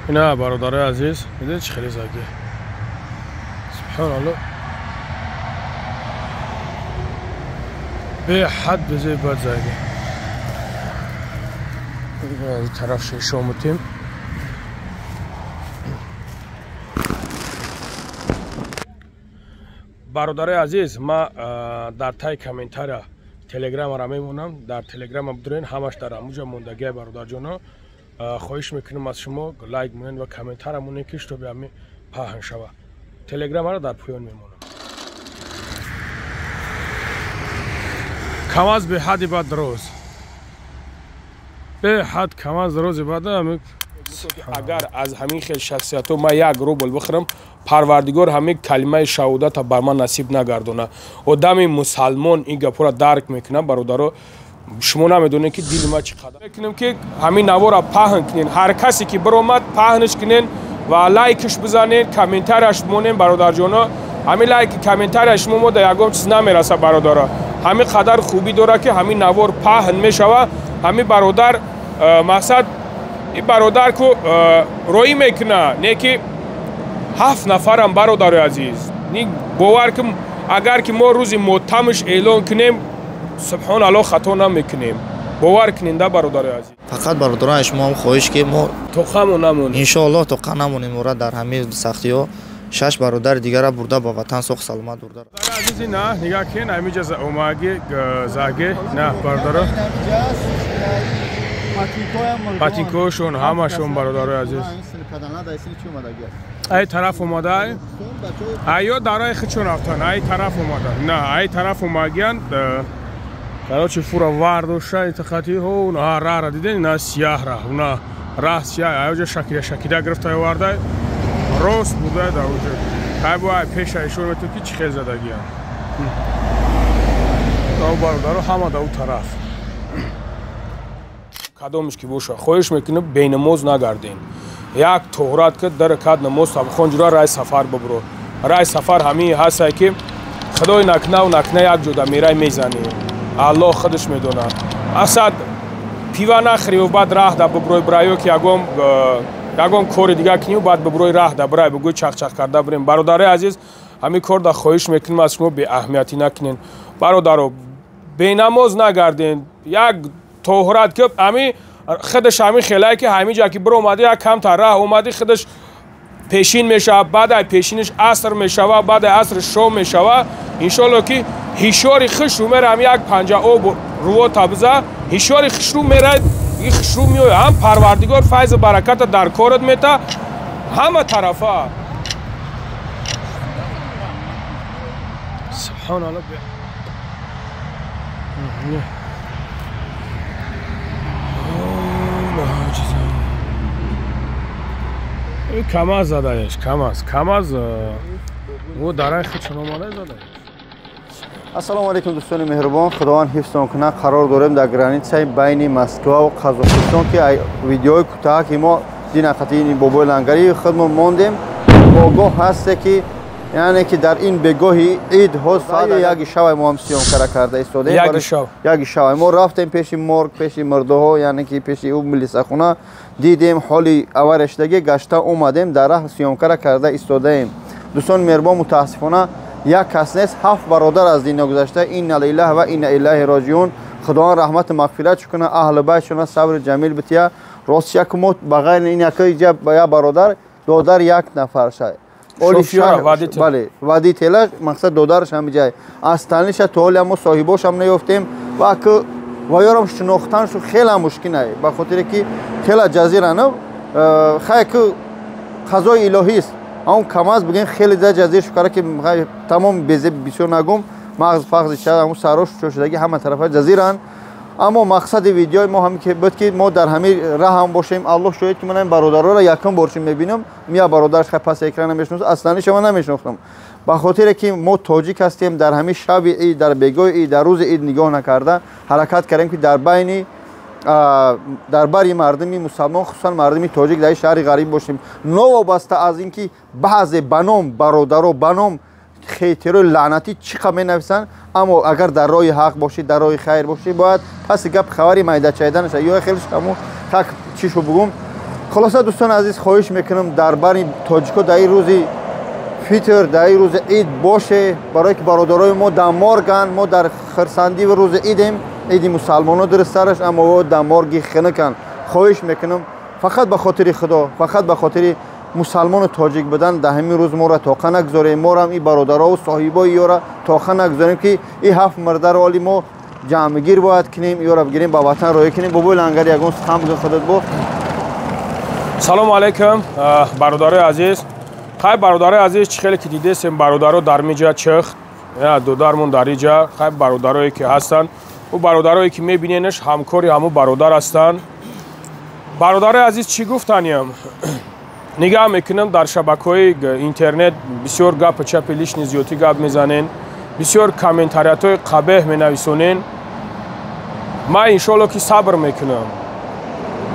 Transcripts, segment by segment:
Ина бародарои азиз, медонед чӣ хеле заги? Субҳоналлоҳ. Беҳад безеб бад заги. Аз тараф шишо мутем. Бародарои азиз, ма дар таи комментария телеграмаро мемонам, дар телеграма бидурен, ҳамаш дар ҳамуҷа мондагия бародарҷоно. Хоҳиш мекунам аз шумо лайк монед ва комментара монед, ки шутоби ҳами паҳн шава. Телеграмаро дар поён мемонам. Камаз беҳади бад роз. Беҳад камаз рози бад. Агар аз ҳамин хел шахсиятҳо ман як рубл бихӯрам, парвардигор ҳамин калимаи шаҳодата бар ман насиб нагардона. Одами мусалмон ин гапҳоро дарк мекунад, бародаро. Шумо намедонед, ки дили ман чӣ қадар. Мекунем, ки ҳамин навора паҳн кунен, ҳар касе ки биромад паҳнш кунен ва лайкш бизанен, комментарияш монен, бародарҷоно. Ҳамин лайки комментария шумо мо дар ягон чиз намераса, бародаро. Ҳамин қадар хубӣ дорад, ки ҳамин навор паҳн мешава. Ҳамин бародар мақсад ин бародар ку роӣ мекуна, не ки 7 нафарам, бародари азиз. Бовар ки агар ки мо рӯзи мотамш эълон кунем, субҳоналлоҳ, хато намекунем. Бовар кунем да, бародари азиз. Фақат бародарони шумо ҳам хоҳиш, ки мо тоқамо намонем. Иншоаллоҳ тоқа намонем, ора дар ҳамин сахтиҳо 6 бародари дигара бурда ба ватан соғ саломат бурда. Азизи, на нигаҳ кун, ҳамиҷа омаги заге, на бародаро. Патинкошон ҳамашон, бародарои азиз. Ай тараф омада, айё дарои худшон рафтан, ай тараф омада. На, ай тараф омагиянд. Короче, фура вардоша, итахати ҳо, на рара диден, на сияҳ ра, на раҳ сияҳ, айоҷа шакида шакида гирифта оварда, рост буда дар уҷа. Ай бо ай пеша ишора метун, ки чӣ хел задагиянд. Бародаро ҳама да у тараф. Кадомш ки боша, хоҳиш мекунем, бенамоз нагарден. Як тоҳрат ки дар ракат намоз хон, ҷура рай сафар бибро. Рай сафар ҳамин ҳастае, ки худои накнаву накна як ҷода мерай мезанӣ. Аллоҳ худаш медонад. Асад пива нахӯриву баъд раҳ да биброй бираё, ки ягон кори дигар куниву баъд биброй раҳ да бирай, бигӯй чақчақ карда бирем. Бародарои азиз, ҳамин кор да хоҳиш мекунем аз шумо, беаҳамиятӣ накунен. Бародаро, бенамоз нагарден. Як тоҳрат ки ҳамин худаш ҳамин хелае, ки ҳамин ҷа ки биромадӣ, як камтар раҳ омадӣ, худаш пешин мешавад, баъд ай пешинаш аср мешавад, баъд ай аср шом мешавад. Иншоалло ки ҳишори хушрӯ мера, ҳам як панҷа об рӯво табза, ҳишори хушрӯ мера, хушрӯ меояд. Ҳам парвардигор файзу бараката дар корат мета, ҳама тарафа. Субҳоналлоҳ. Камаз задаеш, камаз, камаз ӯ дарай худшон омада задаеш. Ассалому алайкум, дӯстони меҳрубон, худованд ҳифзтон кунад. Қарор дорем дар границаи байни Москва ва Қазоқистон, ки видеои кӯтоҳ ки мо динақати бобои лангарии худмон мондем. Огоҳ ҳасте, ки яъне ки дар ин бегоҳи ид ҳоз соати яки шавай мо ҳам съёмкара карда истодаем. Яки шавай мо рафтем пеши морг, пеши мурдаҳо, яъне ки пеши ӯ милисахона дидем ҳоли аварияшудагӣ, гашта омадем, дар раҳ съёмкара карда истодаем. Дӯстони меҳрубон, мутаассифона як кас нест, 7 бародар аз дунё гузашта. Инна лиллаҳи ва инна илайҳи роҷиун. Худованд раҳмату мағфират кунад, аҳли байтшона сабри ҷамил бития. Рост як мо ба ғайри ин як бародар додар як нафар шай. Бале, водителаш мақсад додараш ҳами ҷай. Аз таниша то ҳоле мо соҳибошам наёфтем ва ки ваёрам шинохтаншу хеле мушкил ай, ба хотире ки хеле ҷазирана. Хай ки қазои илоҳист. Он камаз бигем хеле да ҷазир шукара, ки тамом безе бисёр нагум, мағз фағзи шад, ҳамун сарош шудаги ҳама тарафа ҷазиранд. Аммо мақсади видеои мо ҳамин ки буд, ки мо дар ҳамин раҳ ҳам бошем. Аллоҳ шоҳид, ки ман бародароро якум бор шим мебинам. Я бародараш хай пас экрана мешиносам, аслан шумо намешинохтам. Ба хотире ки мо тоҷик ҳастем, дар ҳамин шаби ид, дар бегоҳи ид, дар рӯзи ид нигоҳ накарда ҳаракат кардем, ки дар байни дар бари мардуми мусалмон, хусусан мардуми тоҷик дар шаҳри ғариб бошем. Новобаста аз ин ки баъзе ба ном бародаро, ба ном хейтерои лаънатӣ чӣ қадр менависанд, аммо агар дар роҳи ҳақ бошӣ, дар роҳи хайр бошӣ, бояд паси гап хабари майдачайда нашавад. Ё хеле ҳамун так чишу бугум, Хулоса, дӯстони азиз, хоҳиш мекунам, дар бари тоҷико дар ин рӯзи фитр, дар ин рӯзи ид боше, барое ки бародарои мо дар морганд. Мо дар хирсандӣ рӯзи идем, иди мусалмоно дурусттараш, аммо дар морги хинуканд. Хоҳиш мекунам, фақат ба хотири Худо, фақат ба хотири мусалмону тоҷик будан, дар ҳамин рӯз моро тоқа нагузорем, морам ин бародарову соҳибои ёра тоқа нагузорем, ки ин ҳафт мурдаро оли мо ҷамъгир бояд кунем, ёра бигирем, ба ватан роҳӣ кунем. Бобои Лангари, ягон сухан бигӯ худат бо. Салому алайкум, бародарои азиз. Хай, бародарои азиз, чӣ хеле ки дидесем, бародаро дар миҷа чихт, додармон дар иҷа. Хай, бародарое ки ҳастанд, ӯ бародарое ки мебиненаш, ҳамкори ҳамун бародар ҳастанд. Бародарои азиз, чӣ гуфтаниям? Нигаҳ мекунам, дар шабакаҳои интернет бисёр гапу чапи лишний зиёдӣ гап мезанен, бисёр комментариятҳои қабеҳ менависонен. Ман, иншоалло, ки сабр мекунам.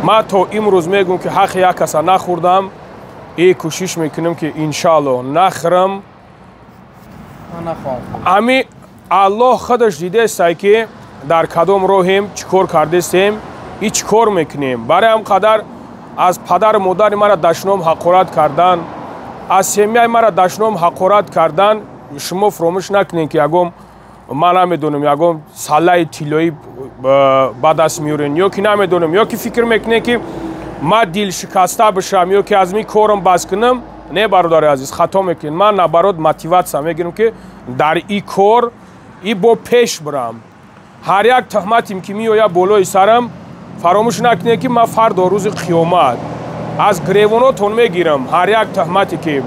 Ман то имрӯз мегӯм, ки ҳаққи як каса нахӯрдам и кӯшиш мекунам, ки, иншоалло, нахӯрам. Ами Аллоҳ худаш дидестай, ки дар кадом роҳем, чӣ кор кардестем и чӣ кор мекунем. Барои ҳам қадар аз падару модари мара дашном ҳақорат кардан, аз семьяи мара дашном ҳақорат кардан, шумо фуромӯш накунед, ки ягон, ман намедонам, ягон саллаи тиллоӣ ба даст меорен ё ки намедонам, ё ки фикр мекунед, ки ман дилшикаста бишам ё ки аз ми корам бас кунам. Не, бародари азиз, хато мекунед. Ман, наоборот, мотивация мегирам, ки дар и кор и бо пеш бирам. Ҳар як туҳматим ки меояд болои сарам, фаромӯш накунед, ки ман фардо рӯзи қиёмат аз гиревонотон мегирам. Ҳар як туҳмате ки,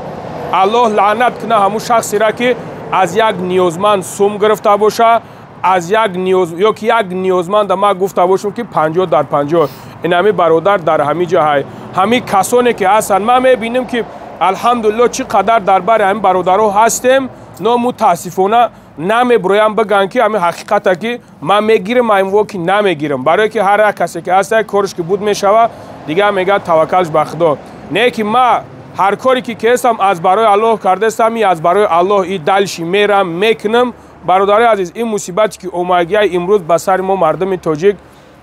Аллоҳ лаънат куна ҳамун шахсеро, ки аз як ниёзманд сум гирифта боша, аз як ниёз ё ки як ниёзманда ман гуфта бошам, ки 50 дар 50. Ин ҳами бародар дар ҳами ҷаҳай, ҳами касоне ки ҳастанд, ман мебинам, ки, алҳамдулилло, чӣ қадар дар бари ҳами бародаро ҳастем, но мутаассифона намеброям бигӯянд, ки ҳами ҳақиқата, ки ман мегирам аймво, ки намегирам, барое ки ҳар як касе ки ҳаста, корш ки буд мешава, дигар мегӯяд, таваккалш ба Худо. Не ки ма ҳар коре ки кестам, аз барои Аллоҳ кардастам и аз барои Аллоҳ и дальше мерам, мекунам. Бародарои азиз, ин мусибате ки омагияи имрӯз ба сари мо, мардуми тоҷик,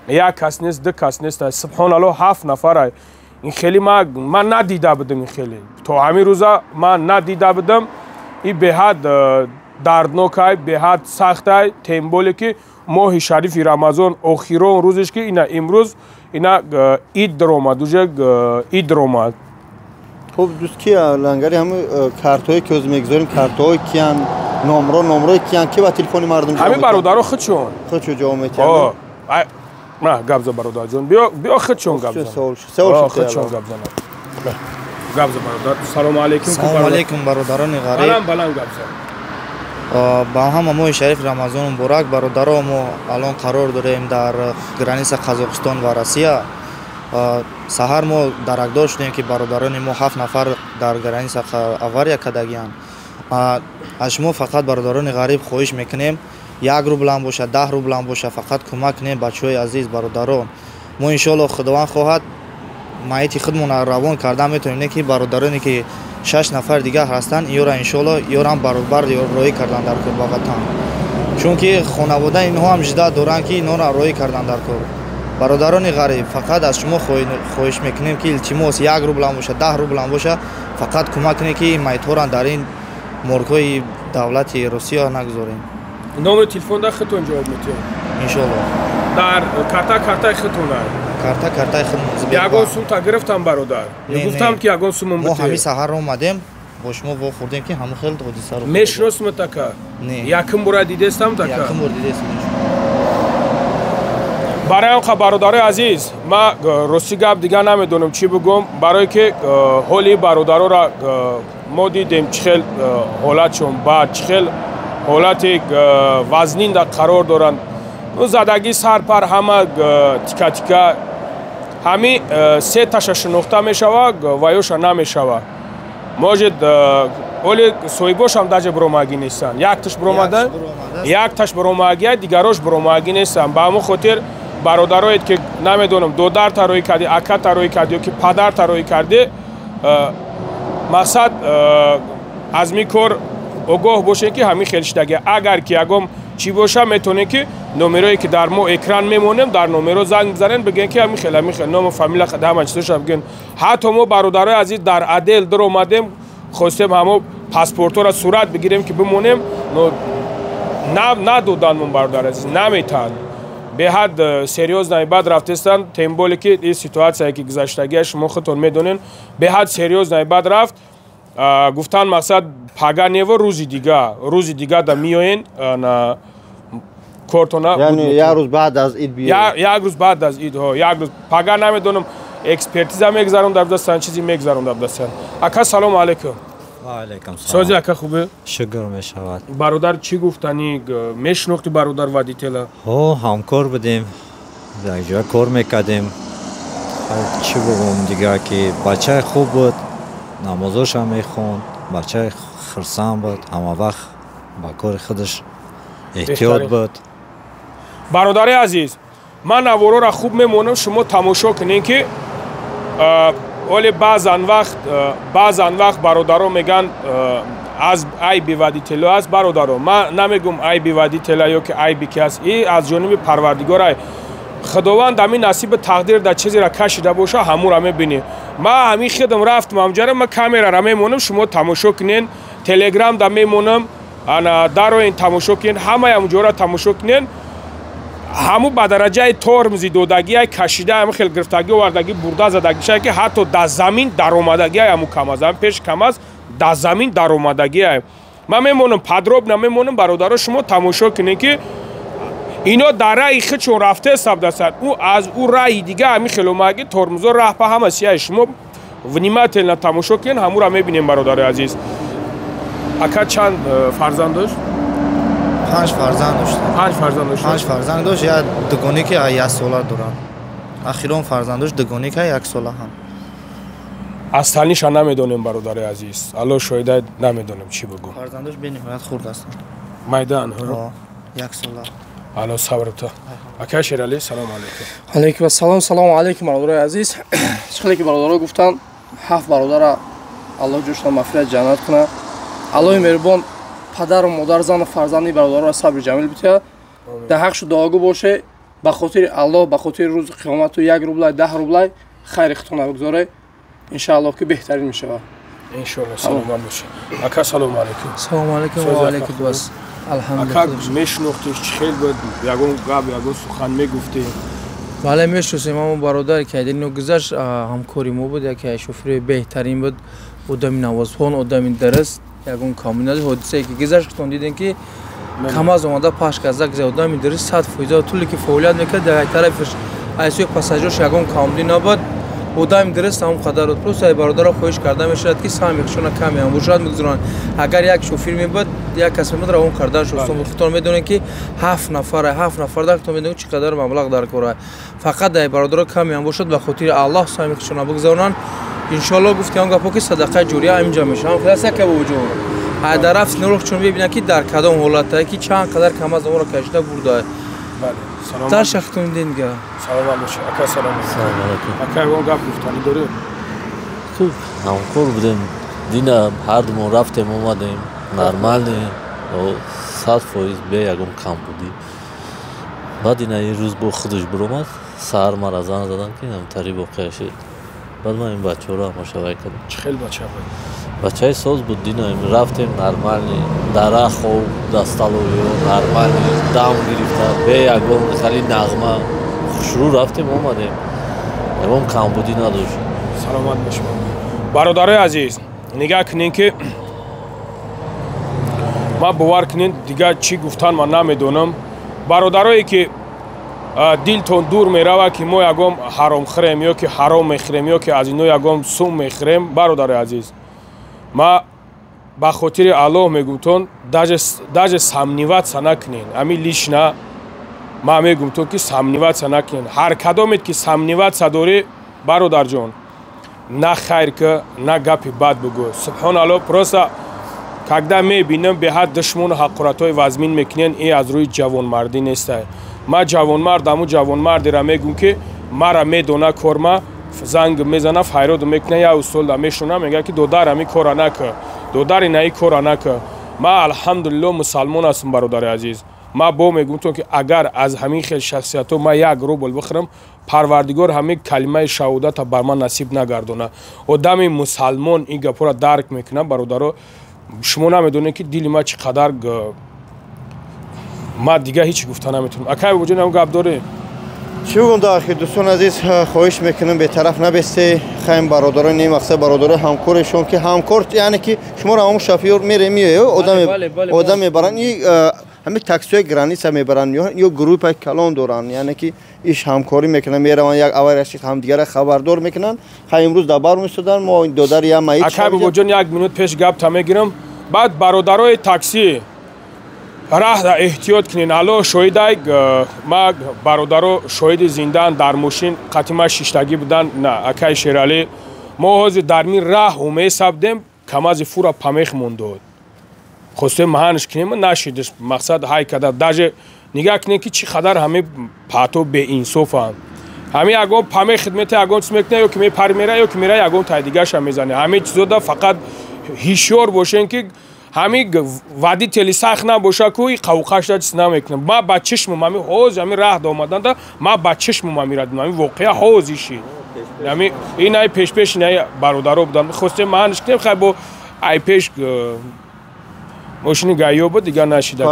як кас нест, ду кас нест, субҳоналлоҳ, ҳафт нафара. Ин хеле ман надида будам, ин хеле то ҳамин рӯза ман надида будам. И беҳад дарднокай, беҳад сахтай, тем более ки моҳи шарифи Рамазон, охирон рӯзеш, ки ина имрӯз ина ид омад, уже ид омад. Хуб, дӯст, ки Лангари, ҳамин картҳое ки ҳозир мегузорем, картҳои киян, номро, номрои киян, ки ба телефони мардум? Ҳамин бародаро худшон. Худшон ҷавоб метиҳанд? На, гап за, бародарҷон, биё, биё, худшон гап зан, худшон гап зан, гап за, бародар. Салому алейкум. Салому алейкум, бародарони ғариб. Баланд, баланд гап зан. Ба ҳама моҳи шарифи Рамазон муборак. Бародаро, мо алон қарор дорем дар граница Қазоқистон ва Россия. Саҳар мо даракдор шудем, ки бародарони мо ҳафт нафар дар граница авария кардагиянд. Аз шумо фақат, бародарони ғариб, хоҳиш мекунем, 1 рублам боша, 10 рублам боша, фақат кӯмак кунем, бачаҳои азиз, бародарон. Мо, иншоалло, Худованд хоҳад, майити худмонро равон кардан метавонем, не ки бародароне ки шаш нафар дигар ҳастанд, ёра, иншоалло, ёрам баробар роҳӣ кардан дар кор ба ватан, чунки хонавода инҳо ҳам ждать доранд, ки инҳоро роҳӣ кардан дар кор. Бародарони ғариб, фақат аз шумо хоҳиш мекунем, ки, илтимос, 1 рублам боша, 10 рублам боша, фақат кӯмак кунед, ки ин майтҳоро дар ин моргҳои давлати Русия нагузорем. Номери телефон дар худтон ҷавоб метиҳед? Иншоалло. Дар карта, картаи худтона? Карта, картаи худ. Ягон сумта гирифтам, бародар? Гуфтам, ки ягон сумум. Мо ҳамин саҳар омадем, бо шумо вохӯрдем, ки ҳамон хел ҳодиса. Мешиносам така? Якум бора дидестам така? Якум бор дидестам. Барои он бародарои азиз, ман рости гап дигар намедонам чӣ бигӯм, барое ки ҳоли бародароро мо дидем, чӣ хел ҳолатшон бад, чӣ хел ҳолати вазнинда қарор доранд. Задагӣ сарпар, ҳама тика-тика. Ҳами се таша шинохта мешава ва ёша намешава. Может, оли соҳибошам даже биромагӣ нестанд. Якташ биромада, якташ биромагия, дигарош биромагӣ нестанд. Ба ҳамон хотир, бародароед, ки намедонам, додарта роҳӣ кардӣ, аката роҳӣ кардӣ ё ки падарта роҳӣ кардӣ, мақсад, аз ми кор огоҳ бошед, ки ҳамин хел шидаги. Агар ки ягон чӣ боша, метавонед, ки Номерое ки дар мо экран мемонем, дар номеро занг бизанен, бигӯен ки ҳамин хел, ҳамин хел, ному фамилия, ҳама чизоша бигӯен. Ҳатто мо, бародарои азиз, дар отдел даромадем, хостем ҳамо паспортҳоро сурат бигирем ки бимонем, но надодан мон, бародари азиз, наметаҳанд. Беҳад серьёзно бад рафтестанд, тем более ки ин ситуация ки гузаштагия шумо худтон медонен, беҳад серьёзно бад рафт. Гуфтан мақсад пага нево, рӯзи дига да миёен на кортона. Яъне як рӯз баъд аз ид биёед. Як рӯз баъд аз ид, ҳо, як рӯз. Пага намедонам, экспертиза мегузаронда будастан, чизе мегузаронда будастан. Ака, салому алайкум. Ва алайкум салом. Сози, ака, хубе? Шукр мешавад. Бародар, чӣ гуфтанӣ? Мешинохтӣ бародар водителя? Ҳо, ҳамкор будем, якҷоя кор мекардем. Чӣ бигӯм дигар, ки бачаи хуб буд, намозошам мехонд, бачаи хирсан буд, ҳама вақт ба кори худаш эҳтиёт буд. Бародари азиз, ман навороро хуб мемонам, шумо тамошо кунед, ки оле баъзан вақт бародаро мегӯянд, аз айби водитело аст. Бародаро, ман намегӯм айби водителя ё ки айби ки аст, и аз ҷониби Парвардигор ай. Худованд ҳамин насиби тақдир дар чизеро кашида боша, ҳамура мебинӣ. Ман ҳамин хидм рафтам ҳамҷара, ман камерара мемонам, шумо тамошо кунен, Телеграм да мемонам, ана дароен, тамошо кунен, ҳамаи ҳамуҷора тамошо кунен. Ҳаму ба дараҷаи тормози додагиай, кашида, ҳами хел гирифтагӣ, овардагӣ, бурда задагиша, ки ҳатто дар замин даромадагиай. Ҳаму КамАЗ, ҳами пеши КамАЗ дар замин даромадагиай. Ман мемонам, подробно мемонам, бародаро, шумо тамошо кунед, ки ино дар раи худшон рафте сабдастанд, ӯ аз ӯ раи дига ҳами хел омадаги, тормозо раҳпа ҳама сияи. Шумо внимательно тамошо кунед, ҳамура мебинем, бародари азиз. Ака, чанд фарзанд дошт? Панҷ фарзанд дошт. Панҷ фарзанд дошт. Панҷ фарзанд дошт, як дугоне ки як сола дорад. Ахирон фарзанд дошт, дугоне ки як сола ҳам. Асталниша намедонем, бародари азиз, Алло шоҳида, намедонем чӣ бигӯм. Фарзандош бениҳоят хурд ҳастанд. Майдан. Як сола. Алло сабр та. Ака Шерали, салому алайкум. Алайкум ассалом, салому алайкум, бародарои азиз. Чӣ хеле ки бародаро гуфтанд, ҳафт бародара Аллоҳ ҷӯшона мағфират ҷаннат кунад. Аллоҳи меҳрубон падару модар, зану фарзанди бародароро сабри ҷамил битиҳад. Дар ҳақшу дуогӯ боше, ба хотири Аллоҳ, ба хотири рӯзи қиёмату 1 рублай, 10 рублай хайри худтона бигзоре, иншааллоҳ ки беҳтарин мешавад. Иншоалло, саломат бошед. Ака, салому алайкум. Салому алайкум ва алайкум бас. Ака, мешинохтиш? Чӣ хел буд? Ягон гап, ягон сухан мегуфтӣ? Бале, мешиносем. Ҳамон бародаре ки айдино гузашт, ҳамкори мо буд, яке шофири беҳтарин буд, одами навозхон, одами дараст, ягон камӣ надошт. Ҳодисае ки гузашт, худтон дидем, ки КамАЗ омада паш карда гузашт. Одами дуруст, 100%. Тӯле ки фаъолият мекард, дар як тарафаш аз сӯи пассажирош ягон камбудӣ набуд. Одами дуруст ҳамон қадар буд. Просто ай бародаро хоҳиш карда мешавад, ки саҳми худшона каме ҳам бошад, мегузаронанд. Агар як шофир мебуд, як кас мебуд, равон кардан шуд. Худтон медонед, ки ҳафт нафара, ҳафт нафар дар, худтон медонед, чӣ қадар маблағ дар кора. Фақат ай бародаро каме ҳам бошад, ба хотири Аллоҳ саҳми худшона бигузаронанд. Иншоалло, гуфти он гапҳо, ки садақаи ҷория ҳаминҷа мешавад. Хулоса, ка бобоҷон, дар рафт чун бибинанд, ки дар кадом ҳолатае, ки чанд қадар КамАЗ моро кашида бурда. Дар шахтон динга. Саломат бошед, ака, салом. Салом алайкум. Ака, ягон гап гуфтанӣ дорӣ? Хуб, ҳамкор будем, дина ҳардумон рафтем, омадем, нормально, 100% бе ягон камбудӣ. Баъд ина ин рӯз бо худаш биромад, саҳар мара занг задан, ки ҳамтари воқеа шуд. Баъд ман ин бачаҳоро ҳамашавай кардам. Чӣ хел бача буд? Бачаи соз буд. Дина рафтем, нормально, дарахов дасталовиё, нормально дам гирифта, бе ягон хали нағма, хушрӯ рафтем, омадем, ягон камбудӣ надошт. Саломат бошед. Бародарои азиз, нигаҳ кунед, ки ман, бовар кунед, дигар чӣ гуфтан ман намедонам. Бародарое ки дилтон дур меравад, ки мо ягон ҳаром хӯрем ё ки ҳаром мехӯрем, ё ки аз ино ягон сум мехӯрем, бародари азиз, ма ба хотири Аллоҳ мегумтон, даже сомневаться накунед. Ами лично ма мегумтон, ки сомневаться накунед. Ҳар кадомет ки сомневаться дорӣ, бародарҷон, на хайр ки, на гапи бад бигӯ. Субҳоналло, просто когда мебинам, беҳад душмону ҳақоратҳои вазмин мекунен, и аз рӯи ҷавонмардӣ нестай. Ма ҷавонмард, ҳамун ҷавонмардера мегӯм, ки мара медона, корма занг мезана, файроду мекуна, я устолда мешуна, мега, ки додар, ами кора нака, додар, инаи кора нака. Ма, алҳамдулилло, мусалмон ҳастам, бародари азиз. Ма бо мегӯм ки агар аз ҳамин хел шахсиятҳо ма як рубл бихӯрам, Парвардигор ҳамин калимаи шаҳодата бар ман насиб нагардона. Одами мусалмон ин гапҳоро дарк мекунад. Бародаро, шумо намедонед, ки дили ма чӣ қадар. Ма дигар ҳеҷ гуфта наметавонам. Акай Бобоҷон, ам гап дорӣ? Чӣ бигӯм? Дар ахир, дӯстон азиз, хоҳиш мекунам, бетараф набесте. Хаем бародарони ин мақсад, бародарои ҳамкоришон, ки ҳамкор, яъне ки шуморо ҳамон шофёр мере меоё, одам мебаранд, ҳамин таксиҳои граница мебаранд ё группаи калон доранд, яъне ки иш ҳамкорӣ мекунанд, мераванд, як авария шид, ҳамдигара хабардор мекунанд. Хай, имрӯз дар бар меистоданд, мо додари як маит. Акай Бобоҷон, як минут пеш гапта мегирам. Баъд бародарои таксӣ, раҳда эҳтиёт кунен. Алло шоҳидай, ма бародаро шоҳиди зиндаан, дар мошин қатима шиштагӣ буданд. На, акай Шералӣ, мо ҳозир дар мин раҳ умесабдем, камази фура памех мондод, хостем маҳанш кунем, нашидиш. Мақсад ҳай када. Даже нигаҳ кунем, ки чӣ қадар ҳами паҳто беинсофанд. Ҳами ягон памех хидмати ягон чиз мекунад, ё ки мепари мера, ё ки мера ягон тай дигаша мезане. Ҳамин чизода фақат ҳишёр бошем, ки ҳами водители сахт набоша ку қавқашда чиз намекунам. Ма ба чишмум ҳами ҳози ҳами раҳ омаданда, ма ба чишмум ҳами радим, ҳами воқеа ҳози шид. Ҳами ин ай пешпеш ин ай бародаро будам, хостем маҳанш кунем, хай бо ай пеш мошини гаё буд, дигар нашида.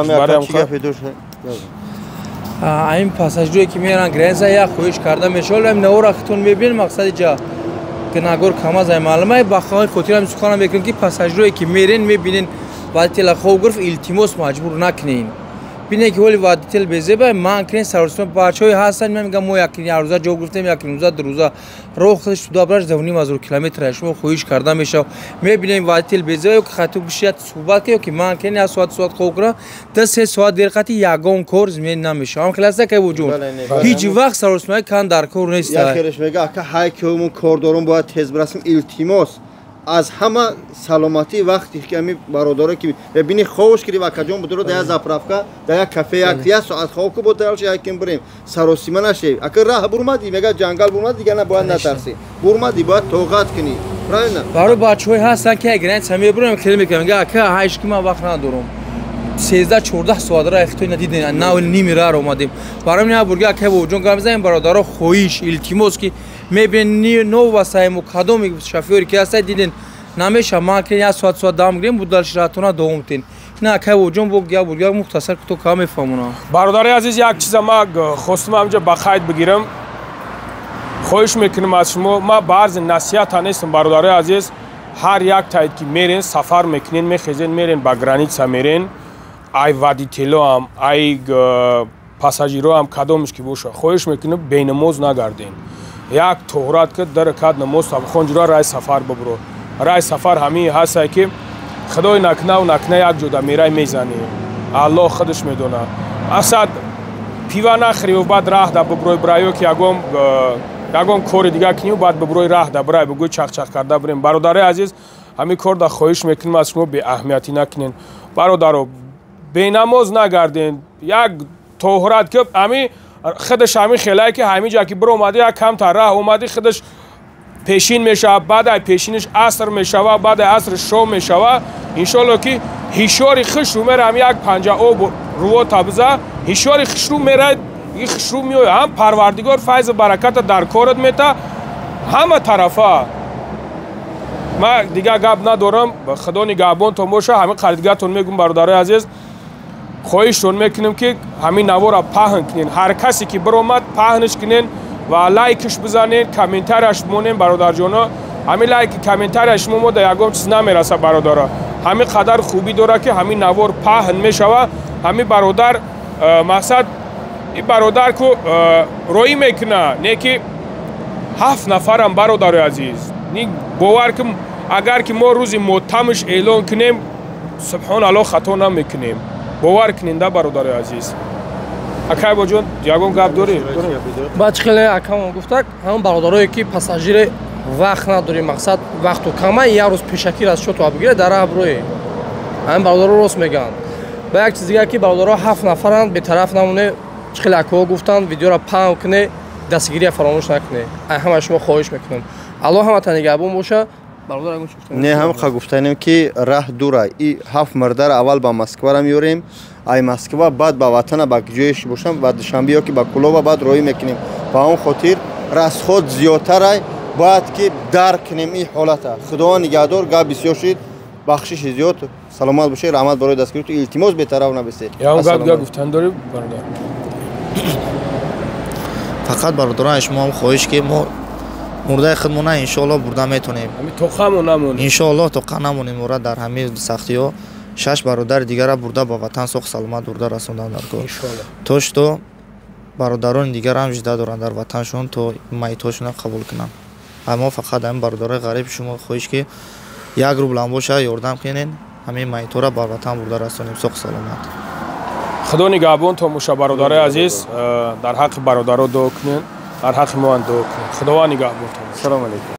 Ин пассажирое, ки меран граница, як хоҳиш карда мешавад. Ҳам навора хитон мебинед, мақсади ҷа гунагор камаз ай маълума. Ба хотирам суханам мекунем, ки пассажирое, ки мерен, мебинен водителя хоб гирифт, илтимос, маҷбур накунен. Бинед, ки ҳоли водитель безеба, ман кунен саросима. Бачаҳое ҳастанд, ман мегам, мо як рӯза ҷо гирифтем, як рӯза, 2 рӯза роҳ худаш туда браш 2,5 ҳазор километр. Шумо хоҳиш карда мешавад, мебинем водитель безеба, ё ки хату бишият суҳбат ё ки ман кунен як соат, соат хоб кунам, 2-3 соат дер қати ягон кор зимен намешавад. Ҳам хеласта, кай вуҷуд ҳеҷ вақт саросимаи кан дар кор нест. Яхереш мега, ака, ҳай ки мо кор дорум, бояд тез бирасем. Илтимос, аз ҳама саломатӣ. Вақте ки ами бародаро ки бини ховш кири, акаҷон, будуро да як заправка, да як кафе, як соат хоб ку, бо яким бирем, саросима нашев. Ака, раҳ бурмадӣ, мега, ҷангал бурмадӣ, дигар набояд натарсӣ, бурмадӣ, бояд тоқат кунӣ, правильно? Барои бачаҳое ҳастанд, ки граница мебурам, хеле мекунам, мега, ака, ҳайш ки ман вақт надорам, 13-14 соат ра ихтиёр надидем, нав ними раҳ омадем. Барои мин бурга, ака Бобоҷон, гап мезанем. Бародаро, хоҳиш, илтимос, ки мебинед новасаему кадоми шофёре ки ҳастад, диден намеша, ман ки як соат, соат дам гирем, будалш раҳтона давом тен. На, акай Бобоҷон, бо як бурга мухтасар то ка мефаҳмонам. Бародари азиз, як чиза ма хостам ҳамҷа ба қайд бигирам. Хоҳиш мекунам аз шумо, ма ба арзи насиҳата нестам, бародари азиз. Ҳар як таид, ки мерен, сафар мекунен, мехезен, мерен, ба граница мерен, ай водителоам, ай пассажироам, кадомеш ки боша, хоҳиш мекунам, бенамоз нагарден. Як тоҳрат ки 2 ракат намоз табхон, ҷура рай сафар бибро. Рай сафар ҳамин ҳастае, ки худой накунаву накуна, як ҷода мерай мезанӣ, Аллоҳ худаш медона. Асад пива нахӯриву баъд раҳда биброй бирай, ё ки ягон кори дигар куниву баъд биброй раҳда бирай, бигӯй чахчах карда бирем. Бародари азиз, ҳамин корда хоҳиш мекунем аз шумо, беаҳамиятӣ накунен. Бародаро, бенамоз нагарден. Як тоҳрат ки ҳами худаш ҳамин хелае, ки ҳамин ҷа ки биромадӣ, як камтар раҳ омадӣ, худаш пешин мешавад, баъд ай пешиниш аср мешавад, баъд ай аср шом мешавад. Иншолло, ки ҳишёри хушрӯ мера, ҳами як панҷа об рувота биза, ҳишёри хушрӯ мера, хушрӯ меояд. Ҳам Парвардигор файзу бараката дар корат мета ҳама тарафа. Ма дигар гап надорам, Худо нигаҳбонтон боша. Ҳамин қаридгатон мегӯм, бародарои азиз, хоҳиштон мекунем, ки ҳамин навора паҳн кунен. Ҳар касе ки биромад, паҳнш кунен ва лайкш бизанен, комментарияш бимонен. Бародарҷоно, ҳамин лайки, комментария шумо мо да ягон чиз намераса, бародара. Ҳамин қадар хубӣ дорад, ки ҳамин навор паҳн мешава. Ҳамин бародар, мақсад, ин бародар ку роӣ мекуна, не ки ҳафт нафарам. Бародарои азиз, бовар ки агар ки мо рӯзи мотамш эълон кунем, субҳон Аллоҳ, хато намекунем. Бовар кунем да, бародарои азиз. Акай Боҷон, ягон гап дорӣ? Баъд хеле акамон гуфтак, ҳамон бародарое, ки пассажире вақт надорӣ, мақсад, вақту кама, як рӯз пешакӣ расчёту бигире, дар раҳ бирое. Ҳамин бародаро рост мегӯянд. Ба як чиз дигар, ки бародаро ҳафт нафаранд, бетараф намоне. Чӣ хеле акаҳо гуфтанд, видеоро паҳн куне, дастгирия фаромӯш накуне. Ай ҳама шумо хоҳиш мекунам, Аллоҳ ҳаматан нигаҳбон боша. Не, ҳам қа гуфтанем, ки раҳ дура, и ҳафт мардара аввал ба Москвара меёрем. Ай Москва баъд ба ватана ба ҷоеш бошам, ба Душанбе ё ки ба Кулоба баъд роҳӣ мекунем. Ба он хотир расход зиёдтарай, бояд ки дарк кунем ин ҳолата. Худованд нигаҳдор, гап бисёр шид, бахшиши зиёд, саломат бошед, раҳмат барои дастгириту. Илтимос, бетараф набисед. Гап гуфтан дорӣ, бародар? Фақат бародарон, шумо ҳам хоҳиш ки мо мурдаи худмона иншоалло бурда метонем. Тоқамо намонем. Иншоалло тоқа намонем. Мора дар ҳамин сахтиҳо шаш бародари дигара бурда ба ватан соқ саломат бурда расондан дар кор. То что бародарони дигарам жида доранд дар ватаншон, то майитҳошона қабул кунанд. Мо фақат ҳамин бародарои ғариб шумо хоҳиш ки як рублам боша ёрдам кунед, ҳамин майитҳоро ба ватан бурда расонем соқ саломат. Худо нигаҳбон томоша, бародарои азиз, дар ҳаққи бародаро дуо кунед, дар ҳаққи мо ҳам дуо кунед. Худованд нигаҳбон. Салому алайкум.